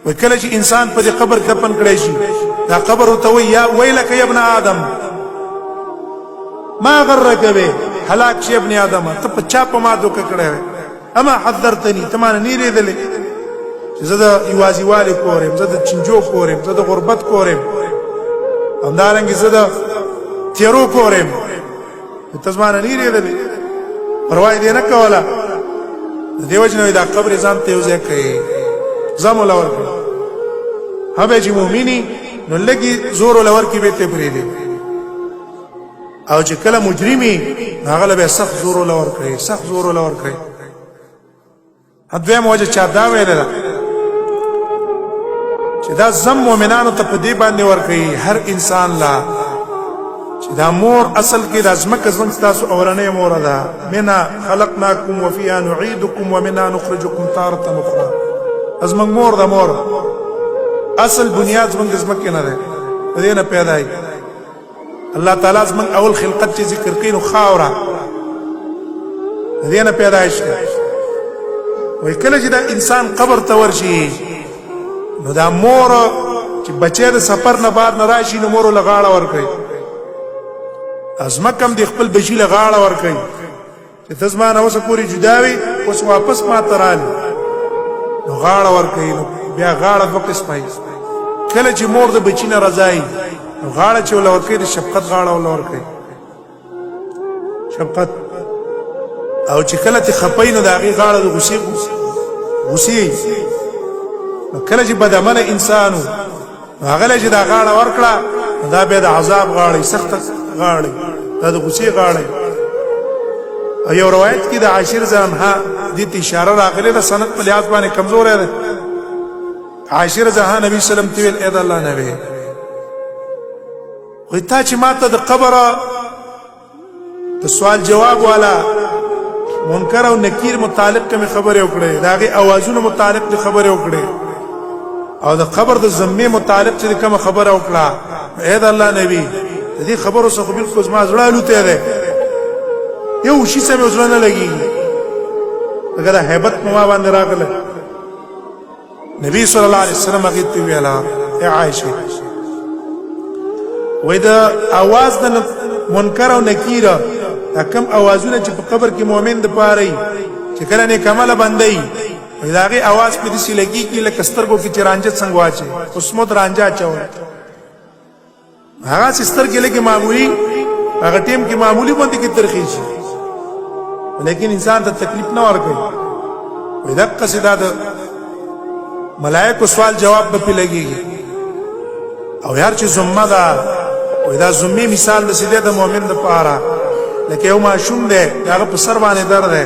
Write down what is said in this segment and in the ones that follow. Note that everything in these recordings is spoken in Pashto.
وای کله چې انسان په دې قبر کې دفن کړی شي، دا قبر ورته وایي یا ویلک یا ابن آدم ما غرک به، هلاک شي ابن آدم، ته په چا په ما دوکه کړی وې؟ اما حذرتنی، ته ما نه نیرېدلې چې زه د یوازیوالي کور یم، زه د چنجو کور یم، زه د غربت کور یم، همدارنګې زه د تیرو کور یم، ته زما نه نیرېدلې، پروا یې دې نه کوله. د دې وجې نه دا قبر ځان ته یو ځای کوي، ځم وله ورکړه. ها بیا چې مؤمني نو لږې زور وله ورکړي، بیا ته پرېږدي، او چې کله مجرمي نو هغه له بیا سخت زور وله ورکړي، سخت زور وله ورکړي. دویمه وجه چا دا ویلې ده چې دا زم مؤمنانو ته په دې باندې ورکوي هر انسان لا چې دا مور اصل کې د ځمکه زموږ ستاسو اولنۍ مور ده، منا خلقناکم وفيها نعيدكم ومنها نخرجكم تارة اخرى. زموږ مور ده، مور اصل بنیاد زموږ د ځمکې نه دی، د دې نه پیدا دی. الله تعالی زموږ اول خلقت چې ذکر کوي نو خاوره د دې نه پیدایش ده. وایي کله چې دا انسان قبر ته ورشي نو دا مور چې بچی د سفر نه بار نه راشي نو مور له غاړه ورکوي، ځمکه هم د خپل بچي له غاړه ورکوي چې ته زما نه اوسه پورې جدا وي، اوس واپس ما ته راغلې، نو غاړه ورکوي. نو بیا غاړه دوه قسمه وي. کله چې مور د بچي نه رضا وي نو غاړه چې وله ورکوي د شفقت غاړه وله ورکوي، شفقت. او چې کله ته خپه نو د هغې غاړه د غصې غصې. نو کله چې بدعمله انسان نو هغه له چې دا غاړه ورکړه دا بیا د عذاب غاړه، سخته غاړه، دا د غصې غاړه. او یو روایت کې د عاشر زنها دې ته اشاره راغلې ده، سند په لحاظ باندې کمزوری دی. عاشر زنها نبی صلی الله علیه وسلم ته ویل، ای د الله نبی، وایي تا چې ما ته د قبر د سوال جواب والا منکر او نکیر متعلق کوم خبرې وکړې، د هغې اوازونو متعلق د خبرې وکړې، او د قبر د ذمې متعلق چې کوم خبره وکړه، اې د الله نبی، د دې خبرو څخه بالکل زما زړه الوتی دی، یو شي څه مې زړه نه لګېږي، هغه د هیبت په ما باندې راغله. نبی صلی الله علیه وسلم هغه ته ویلا، اے عائشه، وای دا اواز د منکر او نکیر، دا کم اوازونه چې په قبر کې مؤمن د پاره چې کله نه کمال بندي، وای دا غي اواز په دې لګي کې لکه سترګو کې چې رانجه څنګه واچي، اوس مو رانجه چول، هغه چې سترګې لګي معمولی هغه ټیم کې معمولی باندې کې ترخی شي، لیکن انسان ته تکلیف نه ورکوي. وې دقه سیدا د ملائکو سوال جواب به پې لګېږي. او یار چې ذمه ده، وې دا ذمې مثال د سیده د مؤمن دپاره لکه یو ماشوم دی، د هغه په سر باندې درد دی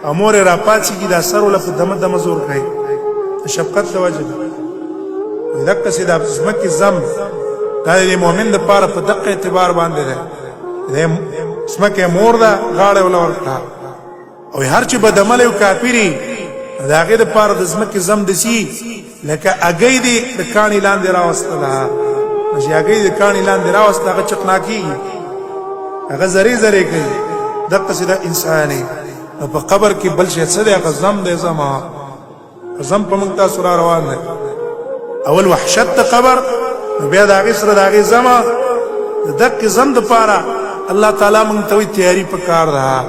او مور یې راپاڅېږي، دا سر وله په دمه دمه زور کوي د شفقت له وجې نه. دقسې د ځمکې زم دا د مؤمن دپاره په دقه اعتبار باندې دی، د ځمکې مور ده، غاړه یې وله ورکړه. او هر چې بدعمله یو کافري، د هغې دپاره د ځمکې زم دسي لکه هګۍ دې د کاڼي لاندې راوستله، چې هګۍ د کاڼي لاندې راوسته هغه چقنا کېږي، هغه ذرې ذرې کوي. دقسې دا انسان نو په قبر کې بل شی څه دی؟ هغه زم دی، زما زم په موږ تاسو را روان دی. اول وحشت د قبر، نو بیا د هغې سره د هغې زما د دقې زم دپاره الله تعالی موږ ته وایي تیاري پکار ده.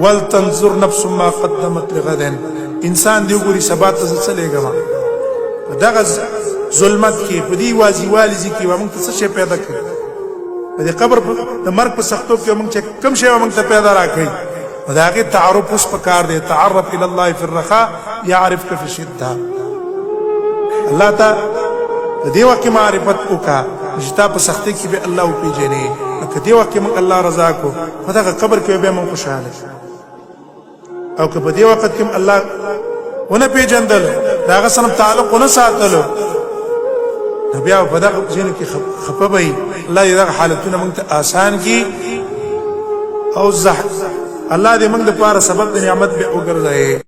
ولتنظر نفس ما قدمت لغد، انسان دی وګوري سبا ته زه څه لېږم په دغه ظلمت کې، په دې وازیوالي ځي کې به موږ ته څه شی پیدا کړي، په دې قبر د مرګ په سختو کې موږ چې کوم شی موږ ته پیدا راکړي. نو د هغې تعارف اوس پکار دی. تعرف الی الله فی الرخاء یعرفک فی الشده. الله ته د دې وخت کې معرفت وکړه چې تا په سختۍ کې به الله وپېژنې. نو که دې وخت کې موږ الله رضا کړو، په دغه قبر کې به موږ خوشحاله شو، او که په دې وخت کې الله ونه پیژندل، د هغه سره تعلق ونه ساتلو، نو بیا په دغه ځینو کې خفه به وي. الله دې دغه حالتونه موږ ته آسان کړي، او زح الله دې موږ دپاره سبب د نعمت به وګرځوي.